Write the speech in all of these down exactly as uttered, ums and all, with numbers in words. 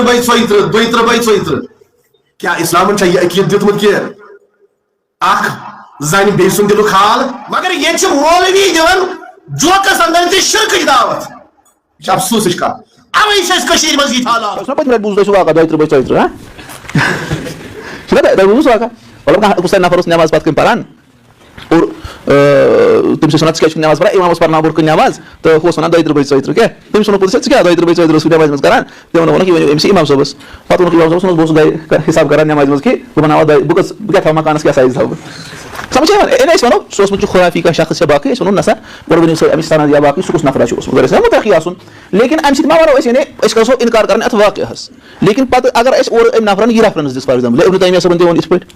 بے ژۄیہِ ترٕٛہ، دۄیہِ ترٕٛہ بے ژۄیہِ ترٕٛہ۔ کیٛاہ اسلامن چھا یہِ عقیٖدٕ دیُتمُت کینٛہہ؟ اکھ زنہِ بیٚیہِ سُنٛد دِلُک حال۔ مگر ییٚتہِ چھِ مولوی دِوان جوکس اندر تہِ شرکٕچ دعوت۔ یہِ چھِ افسوسٕچ کتھ۔ اوے چھِ اَسہِ کٔشیٖرِ منٛز یِتھۍ حالات۔ اوس نا پٔتمہِ لٹہِ بوٗز تۄہہِ سُہ واقعہ، دۄیہِ ترٕٛہ بجہِ ژۄیہِ ترٕٛہ، ہا؟ چھُنہ تۄہہِ، تۄہہِ بوٗزوٕ سُہ واقعہ؟ مطلب، کانٛہہ، کُنہِ ساتہٕ نفر اوس نٮ۪ماز پتہٕ کَنہِ پران اور، آ، تٔمِس ٲسۍ وَنان، "ژٕ کیٛازِ چھُکھ نٮ۪ماز پران؟" اِمام اوس پرناوان برونٛہہ کَنہِ نٮ۪ماز تہٕ ہُہ اوس وَنان، "دۄیہِ ترٕٛہ بجہِ ژۄیہِ ترٕٛہ کیٛاہ؟" تٔمِس ووٚنُکھ پوٚتُس، "ہے، ژٕ کیٛاہ دۄیہِ ترٕٛہ بجہِ ژۄیہِ ترٕٛہ ٲسٕکھ نٮ۪مازِ منٛز کران؟" تٔمۍ ووٚن، ووٚنُکھ، یہِ ؤنِو أمِس اِمام صٲبَس۔ پَتہٕ ووٚنُکھ اِمام صٲبَس، ووٚنُس، "بہٕ اوسُس گَرِ حِساب کران نٮ۪مازِ منٛز کہِ بہٕ بَناوہا دۄیہِ، بہٕ کٔژ، بہٕ کیٛاہ تھاوٕ مکانَس کیٛاہ سایز تھاوٕ بہٕ؟" سَمجھ چھا یِوان؟ یعنی أسۍ وَنو، سُہ اوسمُت چھُ خُرافی کانٛہہ شخص چھا باقٕے، أسۍ وَنو، "نہ سا، گۄڈٕ ؤنِو سا أمِس سند یا باقٕے، سُہ کُس نفرا چھُ اوسمُت؟" اگر أسۍ وَنو مُتقی آسُن، لیکن اَمہِ سۭتۍ ما وَنو أسۍ، یعنی أسۍ کَرو اِنکار کَرُن اَتھ واقعہس۔ لیکن پَتہٕ اگر أسۍ اورٕ أمۍ نفرَن یہِ reference دِژ، for example، ابن تیمیہ صٲبَن تہِ ووٚن یِتھ پٲٹھۍ،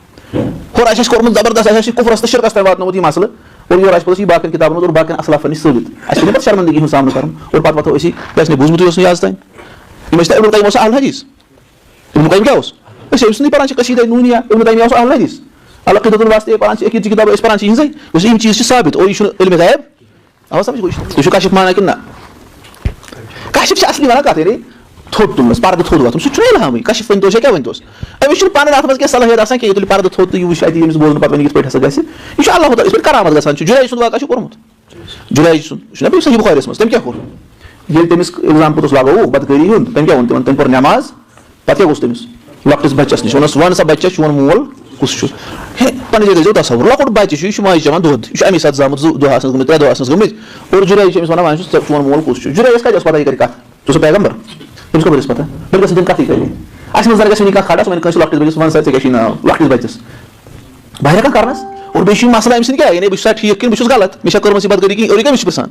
ہورٕ آسہِ اَسہِ کوٚرمُت زبردست، اَسہِ آسہِ کُفرَس تہٕ شِرکَس تام واتنومُت یہِ مسلہٕ، اور یورٕ آسہِ پَتہٕ یہِ باقیَن کِتابَن منٛز اور باقیَن اَسلافَن نِش ثٲبِت۔ اَسہِ پیٚیہِ نہٕ پَتہٕ شرمندگی ہُنٛد سامنہٕ کَرُن، اور پَتہٕ وَتھو أسۍ یہِ، کیٛازِ نہٕ بوٗزمُتٕے اوس نہٕ یہِ آز تام۔ یِم ٲسۍ دَپان، ابن تیمیہ اوس اہل حدیث۔ ابن قیم کیٛاہ اوس؟ أسۍ أمۍ سُنٛدٕے پَران چھِ، قصیدہ نونیہ، ابن تیمیہ اوس اہل حدیث۔ العقیدۃ الواسطیہ پَران چھِ، أکیٖد زٕ کِتاب أسۍ پَران چھِ یِہٕنٛزٕے، گوٚو یِم چیٖز چھِ ثٲبِت، اور یہِ چھُنہٕ علمِ غیب۔ آو سمجھ؟ گوٚو یہِ چھُ، تُہۍ چھِو کشف مانان کِنہٕ نہ؟ کشف چھِ اصلی وَنان کَتھ، یعنی تھوٚد تُلنَس، پردٕ تھوٚد وۄتھُن، سُہ چھُنہٕ الہامٕے۔ کشف ؤنۍ تو، چھا کیٛاہ ؤنۍ توس؟ أمِس چھُنہٕ پَنٕنۍ اَتھ منٛز کینٛہہ صلٲحیت آسان کینٛہہ، یہِ تُلہِ پردٕ تھوٚد تہٕ یہِ وٕچھِ اَتہِ ییٚمِس بوزُن پَتہٕ وۄنۍ یِتھ پٲٹھۍ ہسا گژھِ۔ یہِ چھُ اللہ تعالیٰ، یِتھ پٲٹھۍ کرامت گژھان چھُ۔ جُریج سُنٛد واقعہ چھُ کوٚرمُت۔ جُریج سُنٛد، یہِ چھُنہ بیٚیہِ صحیح بُخاریَس منٛز، تٔمۍ کیٛاہ کوٚر؟ ییٚلہِ تٔمِس الزام پوٚتُس لگووُکھ بدکٲری ہُنٛد، تٔمۍ کیٛاہ ووٚن تِمن؟ تٔمۍ پوٚر نٮ۪ماز، پتہٕ کیٛاہ گوٚژھ تٔمِس؟ لۄکٹِس بچس نِش ووٚنُس، "وَن سا بچہ، چون مول کُس چھُ؟" ہے، پننہِ جایہِ کٔرۍزیو تصور، لۄکُٹ بچہِ چھُ، یہِ چھُ ماجہِ چٮ۪وان دۄد، یہِ چھُ اَمی ساتہٕ زامُت، زٕ دۄہ آسنَس گٔمٕتۍ، ترٛےٚ دۄہ آسنَس گٔمٕتۍ، اور جُریج چھُ أمِس وَنان، "وَن چھُس ژےٚ، چون مول کُس چھُ؟" جُریجَس کَتہِ اوس پتہ یہِ کَرِ کَتھ؟ ژٕ اوسُکھ پیغمبر؟ تٔمِس کَپٲرۍ ٲس پتہ؟ تٔمِس گژھِ نہٕ تِم کَتھٕے کَرِ۔ اَسہِ منٛز زَن گژھِ وٕنہِ کانٛہہ کھڑا، سُہ وَنہِ کٲنٛسہِ لۄکٹِس بٔچِس، "وَن سا، ژےٚ کیٛاہ چھُے ناو؟" لۄکٹِس بَچَس۔ بہٕ ہٮ۪کہٕ نہٕ کَرنَس۔ اور بیٚیہِ چھُ یہِ مسلہٕ أمۍ سٕنٛدِ کیٛاہ، یعنی بہٕ چھُسا ٹھیٖک کِنہٕ بہٕ چھُس غلط؟ مےٚ چھا کٔرمٕژ یہِ بدکٲری کِنہٕ، اور یہِ کٔمِس چھُ پرٛژھان؟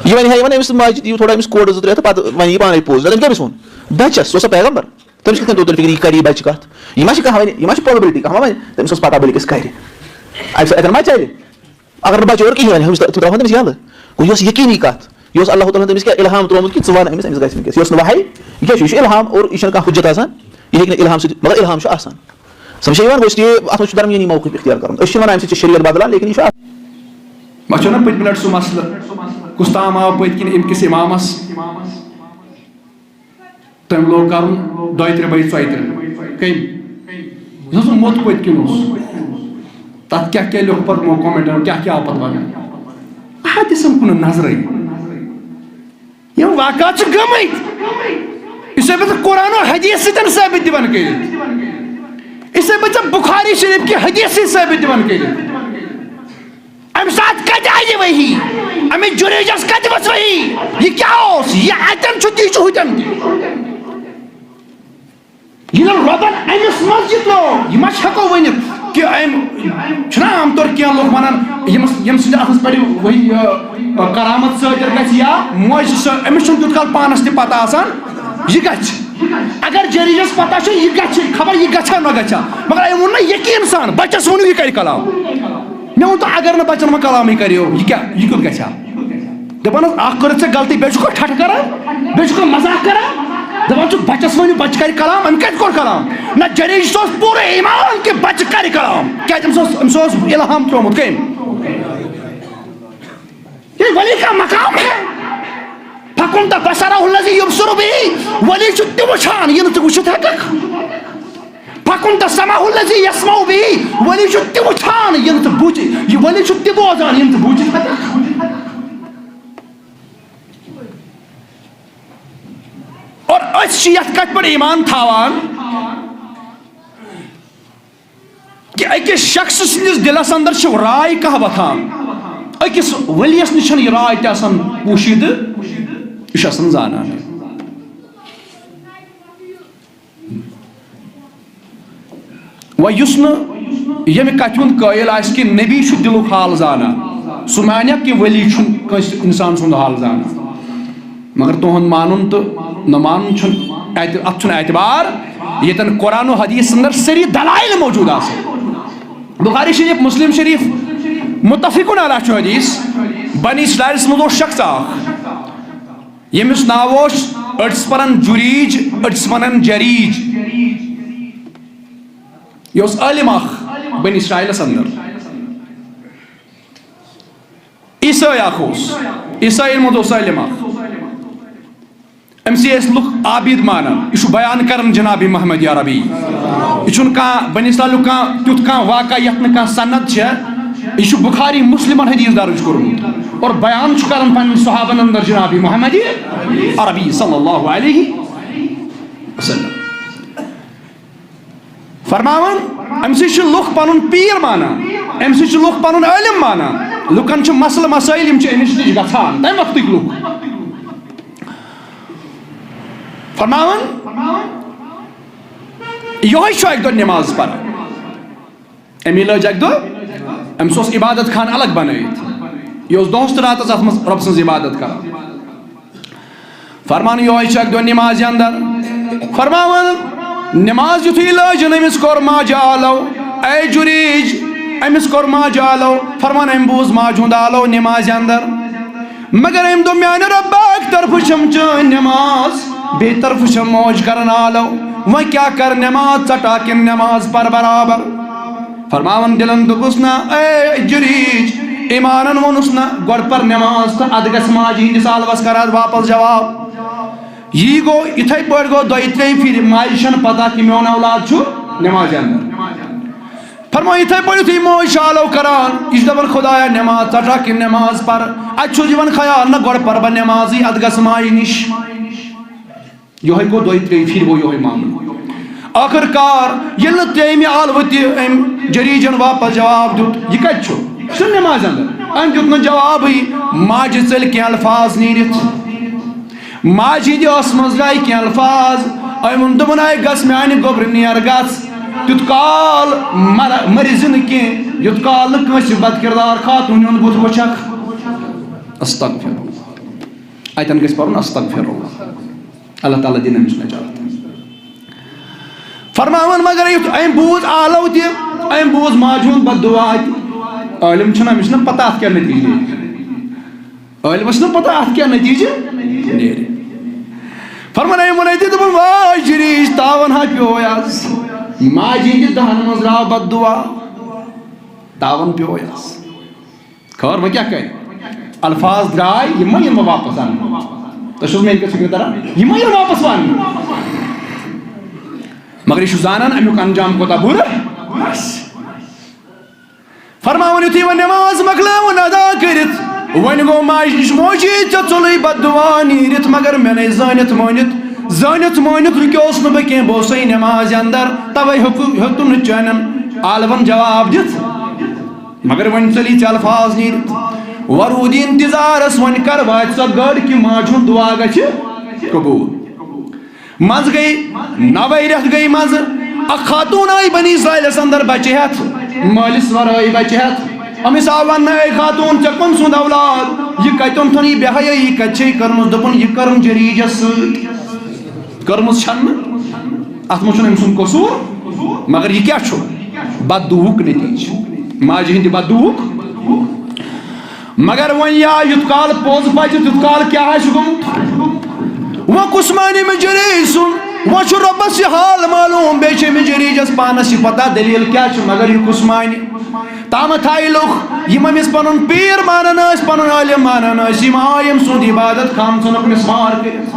یہِ وَنہِ ہا، یہِ وَنہِ أمِس ماجہِ، دِیِو تھوڑا أمِس کوٹہٕ زٕ ترٛےٚ تہٕ پَتہٕ وَنہِ یہِ پانَے پوٚز۔ نَتہٕ أمۍ کٔمِس ووٚن؟ بَچَس، سُہ اوسا پیغمبر؟ تٔمِس کِتھ کٔنۍ توٚر تیٚلہِ فِکرِ، یہِ کَرِ یہِ بَچہِ کَتھ؟ یہِ ما چھِ کانٛہہ وَنہِ، یہِ ما چھِ probability کانٛہہ ما وَنہِ؟ تٔمِس اوس پَتہ بٔلکِس کَرِ۔ اَمہِ سۭتۍ اَتٮ۪ن ما چَلہِ؟ اگر نہٕ بَچہِ اورٕ کِہیٖنۍ وَنہِ، ہُمِس ترٛاوہون تٔمِس یَلہٕ۔ گوٚو یہِ اوس یقیٖنی کَتھ۔ یہِ اوس اللہ تعالیٰ ہَن تٔمِس کیٛاہ الہام ترٛوومُت کہِ ژٕ وَن أمِس، أمِس گژھِ وٕنکیٚس۔ یہِ اوس نہٕ وحی، یہِ کیٛاہ چھُ؟ یہِ چھُ الہام، اور یہِ چھُنہٕ کانٛہہ حُجت آسان۔ یہِ ہیٚکہِ نہٕ الہام سۭتۍ، مگر الہام چھُ آسان۔ سمجھے یِوان؟ گوٚو اس لیے اَتھ منٛز چھُ درمیٲنی موقف اختیار کَرُن۔ أسۍ چھِنہٕ وَنان اَمہِ سۭتۍ چھِ شریعت بدلان، لیکن یہِ چھُ اَتھ۔ وۄنۍ چھُنہ پٔتمہِ لٹہِ سُہ مسلہٕ، کُس تام آو پٔتۍ کِنۍ أمۍ کِس اِمامَس، تٔمۍ لوگ کَرُن دۄیہِ ترٛےٚ بجہِ ژۄیہِ ترٛےٚ۔ کٔمۍ؟ یُس اوس موٚت پٔتۍ کِنۍ اوس۔ تَتھ کیٛاہ کیٛاہ لیوٚکھ پَتہٕ یِمو کمنٹن، کیٛاہ کیٛاہ آو پَتہٕ وَننہٕ؟ حدیثن کُن نظرٕے۔ یِم واقعات چھِ گٔمٕتۍ۔ یہِ چھُسَے بہٕ ژےٚ قرآن و حدیث سۭتۍ ثٲبت دِوان کٔرِتھ۔ یہِ چھُسَے بہٕ ژےٚ بخاری شریف کہِ حدیث سۭتۍ ثٲبت دِوان کٔرِتھ۔ اَمہِ ساتہٕ کَتہِ آیہِ وحی؟ اَمہِ جُریجَس کَتہِ ؤژھ وحی؟ یہِ کیٛاہ اوس؟ یہِ اَتٮ۪ن چھُ تہِ، یہِ چھُ ہُتٮ۪ن تہِ۔ ییٚلہِ رۄبن أمِس منٛز یہِ ترٛوو، یہِ ما چھِ ہٮ۪کو ؤنِتھ کہِ أمۍ چھُنہ عام طور کینٛہہ لُکھ وَنان، ییٚمِس، ییٚمہِ سٕنٛدِ اَتھَس پٮ۪ٹھ یہِ وحی، یہِ، کرامت صٲدِر گژھِ یا معجزٕ، أمِس چھُنہٕ تیُتھ کال پانَس تہِ پَتہ آسان، یہِ گژھِ۔ اگر جُریجَس پَتہ چھُ، یہِ گژھِ، خبر یہِ گژھِ ہا نہ گژھِ ہا۔ مگر أمۍ ووٚن نہ یقیٖن سان، بَچَس ووٚن یہِ کَرِ کلام۔ مےٚ ووٚن، تہٕ اگر نہٕ بَچَن وۄنۍ کلامٕے کَریو، یہِ کیٛاہ، یہِ کیُتھ گژھِ ہا؟ دَپان حظ، اَکھ کٔرٕتھ ژےٚ غلطی، بیٚیہِ چھُکھ ٹھٹھٕ کَران، بیٚیہِ چھُکھ مَزاق کَران۔ دَپان چھُ، بَچَس ؤنِو، بَچہٕ کَرِ کلام، أمۍ کَتہِ کوٚر کلام؟ نہ، جُریج اوس پوٗرٕ ایٖمان کہِ بَچہٕ کَرِ کلام۔ کیٛازِ أمِس اوس، أمِس اوس اِلہام ترٛوومُت کٔمۍ؟ یہ ولی کا مقام ہے۔ فَكُنْتَ بَصَرَهُ الَّذِي يُبْصِرُ بِهِ، ولی چھُ تہِ وٕچھان، یہِ نہٕ ژٕ وٕچھِتھ ہٮ۪کَکھ۔ فَكُنْتَ سَمْعَهُ الَّذِي يَسْمَعُ بِهِ، ولی چھُ تہِ وٕچھان، یہِ نہٕ ژٕ بوٗزِتھ، یہِ ولی چھُ تہِ بوزان، یہِ نہٕ ژٕ بوٗزِتھ ہٮ۪کَکھ۔ اور أسۍ چھِ یَتھ کَتھِ پٮ۪ٹھ ایٖمان تھاوان، کہ أکِس شخص سٕنٛدِس دِلس اندر چھِ راے کانٛہہ وۄتھان، أکِس ؤلِیَس نِش چھَنہٕ یہِ راے تہِ آسان پوٗشیٖدٕ، یہِ چھُ آسان زانان۔ وۄنۍ یُس نہٕ ییٚمہِ کتھِ ہُنٛد قٲیِل آسہِ کہِ نبی چھُ دِلُک حال زانان، سُہ مانیکھ کہِ ؤلی چھُنہٕ کٲنٛسہِ انسان سُنٛد حال زانان۔ مگر تُہُنٛد مانُن تہٕ نہ مانُن چھُنہٕ اعت-، اتھ چھُنہٕ اعتبار، ییٚتٮ۪ن قرآن و حدیث اندر سٲری دلائل موجود آسن۔ بخاری شریف، مسلم شریف، متفقن علیہ چھُ حدیث۔ بنی اسرائیلس منٛز اوس شخص اکھ، ییٚمِس ناو اوس، أڑۍ چھِس پران جُریج، أڑۍ چھِس وَنان جریج۔ یہِ اوس عٲلِم اکھ بنی اسرائیلس اندر۔ عیسٲے اکھ اوس، عیسٲیَن منٛز اوس عٲلِم اکھ۔ أمۍ سٕے ٲسۍ لُکھ عابد مانان۔ یہِ چھُ بیان کران جناب محمد عربی۔ یہِ چھُنہٕ کانٛہہ بنی اسرائیلُک کانٛہہ تیُتھ کانٛہہ واقعہ یَتھ نہٕ کانٛہہ سند چھےٚ۔ یہِ چھُ بخاری مسلمن حدیث درج کوٚرمُت اور بیان چھُ کران پننٮ۪ن صحابن اندر جناب محمد عربی صلی اللہ علیہ وسلم۔ فرماوان، أمۍ سٕے چھِ لُکھ پنُن پیٖر مانان، أمۍ سٕے چھِ لُکھ پنُن عٲلِم مانان۔ لُکن چھِ مسلہٕ مسٲیِل، یِم چھِ أمِس نِش گژھان، تَمہِ وقتٕکۍ لُکھ۔ فرماوان، یِہوٚے چھُ اَکہِ دۄہ نٮ۪ماز پران۔ أمی لٲج اَکہِ دۄہ، أمِس اوس عبادت خان الگ بنٲیِتھ۔ یہِ اوس دۄہس تہٕ راتس اَتھ منٛز رۄب سٕنٛز عبادت کران۔ فرمان، یِہوٚے چھُ اَکہِ دۄہ نمازِ اندر۔ فرماوان، نماز یُتھُے لٲج، أمِس کوٚر ماجہِ آلو، اے جُریج، أمِس کوٚر ماجہِ آلو۔ فرمان، أمۍ بوٗز ماجہِ ہُنٛد آلو نمازِ اندر۔ مگر أمۍ دوٚپ، میانہِ رۄبہ، اَکہِ طرفہٕ چھَم چٲنۍ نماز، بیٚیہِ طرفہٕ چھَم موج کران آلو۔ وۄنۍ کیٛاہ کر، نماز ژٹا کِنہٕ نماز پر برابر؟ فرماوان دِلن دوٚپُس، نہ، اے جُریج، ایمانن ووٚنُس نہ، گۄڈٕ پر نماز تہٕ ادٕ گژھِ ماجہِ ہٕنٛدِس آلوس کراد واپس جواب۔ یی گوٚو، یِتھے پٲٹھۍ گوٚو دۄیہِ ترٛیٚیہِ پھِرِ، ماجہِ چھَنہٕ پتہ کہِ میون اولاد چھُ نمازِ اندر۔ فرموو، یِتھے پٲٹھۍ یُتھُے موج چھِ آلو کران، یہِ چھِ دپان، خدایا، نماز ژٹا کِنہٕ نماز پر؟ اتہِ چھُس یِوان خیال، نہ، گۄڈٕ پر بہٕ نمازٕے، ادٕ گژھٕ ماجہِ نِش۔ یِہوٚے گوٚو دۄیہِ ترٛیٚیہِ پھِرِ گوٚو یِہوٚے معاملہٕ۔ ٲخٕر کار ییٚلہِ نہٕ ترٛیٚیِمہِ عالوٕ تہِ أمۍ جریٖجن واپس جواب دیُت، یہِ کَتہِ چھُ؟ یہِ چھُنہٕ نٮ۪مازِ اندر۔ أمۍ دیُت نہٕ جوابٕے۔ ماجہِ ژٔلۍ کینٛہہ الفاظ نیٖرِتھ۔ ماجہِ ہِنٛدِ ٲسہٕ منٛز درٛاے کینٛہہ الفاظ۔ أمۍ ووٚن، دوٚپُن، اے گژھ میٛانہِ گوٚبرِ نیر گژھ۔ تیُتھ کال مر-، مٔرۍ زِ نہٕ کینٛہہ، یُتھ کال نہٕ کٲنٛسہِ بدکردار خاتوٗنہِ ہُنٛد بُتھ وٕچھکھ۔ استغفر اللہ۔ اَتٮ۪ن گژھِ پَرُن استغفر اللہ۔ اللہ تعالیٰ دِنۍ أمِس نجات۔ فرماوان، مگر یُتھ أمۍ بوٗز آلو تہِ، أمۍ بوٗز ماجہِ ہُنٛد بد دعا تہِ۔ عٲلِم چھُنہٕ، أمِس چھُنہٕ پتہ اَتھ کیٛاہ نتیٖجہٕ نیرِ۔ عٲلِمَس چھُنہٕ پتہ اَتھ کیٛاہ نتیٖجہٕ نیرِ۔ فرمان أمۍ ووٚن أتی، دوٚپُن، واے جریٖج، تاوَن ہا پیوٚو آز۔ ماجہِ ہِنٛدِ دَہَن منٛز درٛاو بد دعا۔ تاوَن پیوٚو آز۔ خٲر، وۄنۍ کیٛاہ کرِ؟ الفاظ درٛاے، یِم ما یِن وۄنۍ واپس اَننہٕ؟ تۄہہِ چھُس میٛٲنۍ کَتھ فِکرِ تَران؟ یِم ما یِن واپس وَننہٕ؟ مگر یہِ چھُ زانان، اَمیُک انجام کوٗتاہ بُرٕ آسہِ۔ فرماوان، یُتھُے وۄنۍ نٮ۪ماز مۄکلٲوٕن ادا کٔرِتھ، وۄنۍ گوٚو ماجہِ نِش موجی، ژےٚ ژوٚلُے بد دُعا نیٖرِتھ، مگر مےٚ نے زٲنِتھ مٲنِتھ، زٲنِتھ مٲنِتھ رُکیوس نہٕ بہٕ کینٛہہ، بہٕ اوسُے نٮ۪مازِ اندر، توے ہیوٚکُ-، ہیوٚتُم نہٕ چانٮ۪ن آلوَن جواب دِتھ۔ مگر وۄنۍ ژٔلی ژےٚ الفاظ نیٖرِتھ۔ وۄنۍ روٗد یہِ انتظارس، وۄنۍ کر واتہِ سۄ گٔر کہِ ماجہِ ہُنٛد دُعا گژھِ قبوٗل۔ منٛزٕ گٔے نوے رٮ۪تھ گٔے منٛزٕ۔ اکھ خاتوٗن آیہِ بنی اسرائیلس اندر بچہِ ہٮ۪تھ، مٲلِس ورٲے بچہِ ہٮ۪تھ۔ أمِس آو وننہٕ، اے خاتوٗن، ژےٚ کٔمۍ سُنٛد اولاد؟ یہِ کتہِ اوٚنتھن یہِ بے حیٲیی کتہِ چھے کٔرمٕژ؟ دوٚپُن، یہِ کٔرٕن جریٖجس سۭتۍ۔ کٔرمٕژ چھَنہٕ، اَتھ منٛز چھُنہٕ أمۍ سُنٛد قصوٗر، مگر یہِ کیٛاہ چھُ؟ بددُعہُک نتیٖجہٕ، ماجہِ ہِنٛدِ بددُعہُک۔ مگر وۄنۍ یا یُتھ کال پوٚز پَزِ، تیُتھ کال کیٛاہ آسہِ گوٚمُت؟ وۄنۍ کُس مانہِ أمِس جریٖج سُنٛد؟ وۄنۍ چھُ رۄبَس یہِ حال معلوٗم، بیٚیہِ چھِ أمِس جریٖجَس پانَس یہِ پَتہ دٔلیٖل کیٛاہ چھِ، مگر یہِ کُس مانہِ؟ تامَتھ آیہِ لُکھ، یِم أمِس پَنُن پیٖر مانان ٲسۍ، پَنُن عٲلِم مانان ٲسۍ، یِم آیہِ أمۍ سُنٛد عبادت خان ژھٕنُکھ مِسمار کٔرِتھ۔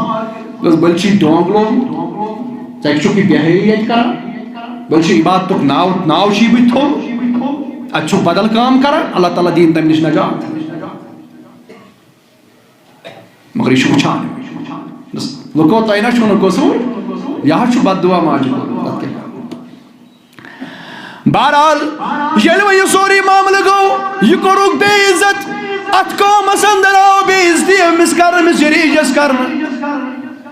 دوٚپُس، بٔلۍ چھُے ڈونٛگ لوگمُت، ژےٚ چھُکھ یہِ بے حیٲیی ییٚتہِ کران، بٔلۍ چھُ عبادتُک ناو، ناو چھُے بٕتھِ تھوٚومُت، اَتہِ چھُکھ بدل کٲم کران، اللہ تعالیٰ دِیِن تَمہِ نِش نجات۔ مگر یہِ چھُ وٕچھان، لُکو تۄہہِ نہ چھُو نہٕ قصوٗر، یہِ حظ چھُ بد دعا ماجہِ کوٚرمُت، اَتھ کیٛاہ کرو؟ بہرحال، ییٚلہِ وۄنۍ یہِ سورُے معاملہٕ گوٚو، یہِ کوٚرُکھ بے عزت، اَتھ قومَس اندر آو بے عزتی أمِس کرنہٕ، أمِس جریٖجَس کرنہٕ۔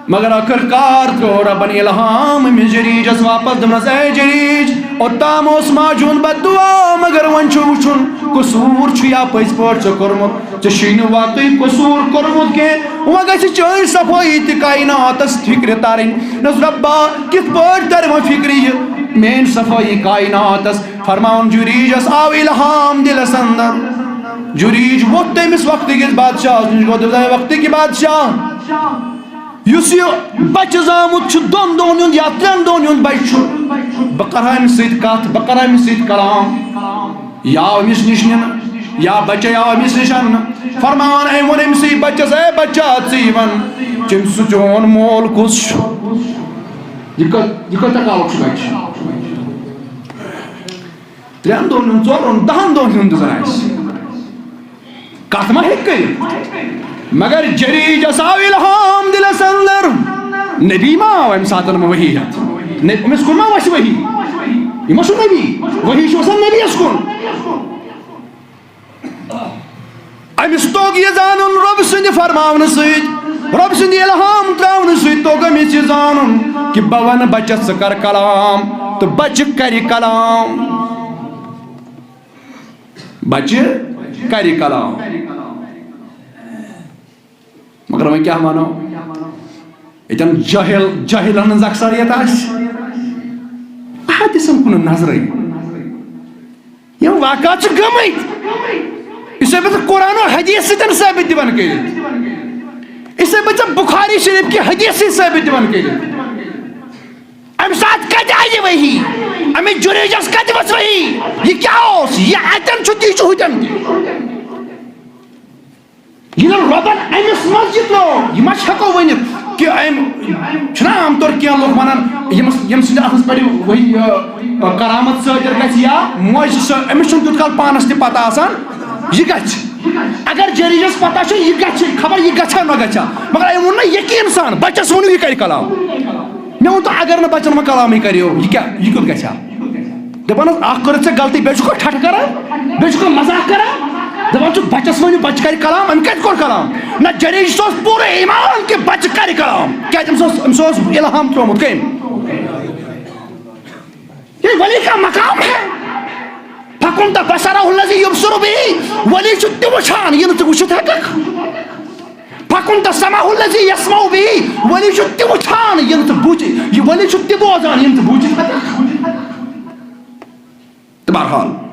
مگر ٲخٕر کار ترٛوو رۄبَن الہام أمِس جریٖجَس واپس، دوٚپنَس، اے جریٖج، اوٚتام اوس ماجہِ ہُنٛد بد دعا، مگر وۄنۍ چھُ وٕچھُن، قصوٗر چھُ یا پٔزۍ پٲٹھۍ ژےٚ کوٚرمُت۔ ژےٚ چھُے نہٕ واقعی قصوٗر کوٚرمُت کینٛہہ۔ وۄنۍ گژھِ چٲنۍ صفٲیی تہِ کائناتس فکرِ ترٕنۍ۔ نس ربا، کِتھ پٲٹھۍ ترِ وۄنۍ فکرِ یہِ میٲنۍ صفٲیی کائناتس؟ فرماوُن، جریجس آو الہام دلس اندر۔ جریج ووٚتھ تٔمِس وقتہٕ کِس بادشاہس نِش، گوٚو، دوٚپُن، اے وقتہٕ کہِ بادشاہ، یُس یہِ بچہٕ زامُت چھُ، دۄن دۄہن ہُنٛد یا ترٛٮ۪ن دۄہن ہُنٛد بچہٕ چھُ، بہٕ کرٕ ہا أمِس سۭتۍ کتھ، بہٕ کرٕ ہا أمِس سۭتۍ کلام۔ یا أمِس نِش نِنہٕ، یا بچے آو أمِس نِش اننہٕ۔ فرماوان أمۍ ووٚن أمِسٕے بچس، اے بچہ، ژٕ یہِ وَن، تٔمۍ سُہ چون مول کُس چھُ؟ یہِ کٔہ-، یہِ کۭتیٛاہ کالُک چھُ بچہِ؟ ترٛٮ۪ن دۄہن ہُنٛد، ژورن، دَہن دۄہن ہُنٛد تہِ زن آسہِ۔ کتھ ما ہیٚکہِ کٔرِتھ؟ مگر جریجس آو الہام دلس اندر۔ نبی ما آو امہِ ساتن وحی ہٮ۪تھ؟ نہ، أمِس کُن ما وسہِ وحی؟ یہِ ما چھُ نبی؟ وحی چھُ وسان نبیس کُن۔ أمِس توٚگ یہِ زانُن رۄب سٕنٛدِ فرماونہٕ سۭتۍ، رۄب سٕنٛدِ الہام ترٛاونہٕ سۭتۍ توٚگ أمِس یہِ زانُن کہِ بہٕ وَنہٕ بَچَس، ژٕ کَر کلام، تہٕ بَچہٕ کَرِ کلام۔ بَچہٕ کَرِ کلام۔ مگر وۄنۍ کیٛاہ وَنو؟ ییٚتٮ۪ن جٲہِل، جٲہِلَن ہٕنٛز اکثریت آسہِ، احادیثن کُن نظرٕے۔ یِم واقعات چھِ گٔمٕتۍ۔ یہِ چھُسَے بہٕ ژےٚ قرآن و حدیث سۭتۍ ثٲبت دِوان کٔرِتھ۔ یہِ چھُسَے بہٕ ژےٚ بخاری شریف کہِ حدیث سۭتۍ ثٲبت دِوان کٔرِتھ۔ اَمہِ ساتہٕ کَتہِ آیہِ وحی؟ اَمہِ جُریجَس کَتہِ ؤژھ وحی؟ یہِ کیٛاہ اوس؟ یہِ اَتٮ۪ن چھُ تہِ، یہِ چھُ ہُتٮ۪ن تہِ۔ ییٚلہِ رۄبن أمِس منٛز یہِ ترٛوو، یہِ ما چھِ ہٮ۪کو ؤنِتھ کہِ أمۍ چھُنہ عام طور کینٛہہ لُکھ وَنان، ییٚمِس، ییٚمۍ سٕنٛدِ اَتھَس پٮ۪ٹھ یہِ وحی، یہِ، کرامت صٲدِر گژھِ یا معجزٕ، أمِس چھُنہٕ تیُتھ کال پانَس تہِ پَتہ آسان، یہِ گژھِ۔ اگر جریجَس پَتہ چھُ، یہِ گژھِ، خبر یہِ گژھِ ہا نہ گژھِ ہا۔ مگر أمۍ ووٚن نہ یقیٖن سان، بَچَس ووٚنُو یہِ کَرِ کلام۔ مےٚ ووٚن، تہٕ اگر نہٕ بَچَن وۄنۍ کلامٕے کَریو، یہِ کیٛاہ، یہِ کیُتھ گژھِ ہا؟ دَپان حظ، اَکھ کٔرٕتھ ژےٚ غلطی، بیٚیہِ چھُکھ ٹھٹھٕ کران، بیٚیہِ چھُکھ مذاق کران۔ دَپان چھُ، بَچَس ؤنِو، بَچہٕ کَرِ کلام، أمۍ کَتہِ کوٚر کلام؟ نہ، جریج سُہ اوس پوٗرٕ ایمان کہِ بَچہٕ کَرِ کلام۔ کیٛازِ أمِس اوس، أمِس اوس الہام ترٛوومُت کٔمۍ؟ یہِ ولی کا مقام ہے۔ فَکُنتَ بَصَرَہُ الَّذِی یُبْصِرُ بِہِ۔ ولی چھُ تہِ وٕچھان، یہِ نہٕ ژٕ وٕچھِتھ ہٮ۪کَکھ۔ فَکُنتَ سَمْعَہُ الَّذِی یَسْمَعُ بِہِ۔ ولی چھُ تہِ وٕچھان، یہِ نہٕ ژٕ بوٗزِ-، یہِ ولی چھُ تہِ بوزان، یہِ نہٕ ژٕ بوٗزِتھ ہٮ۪کَکھ۔ تہٕ بہرحال،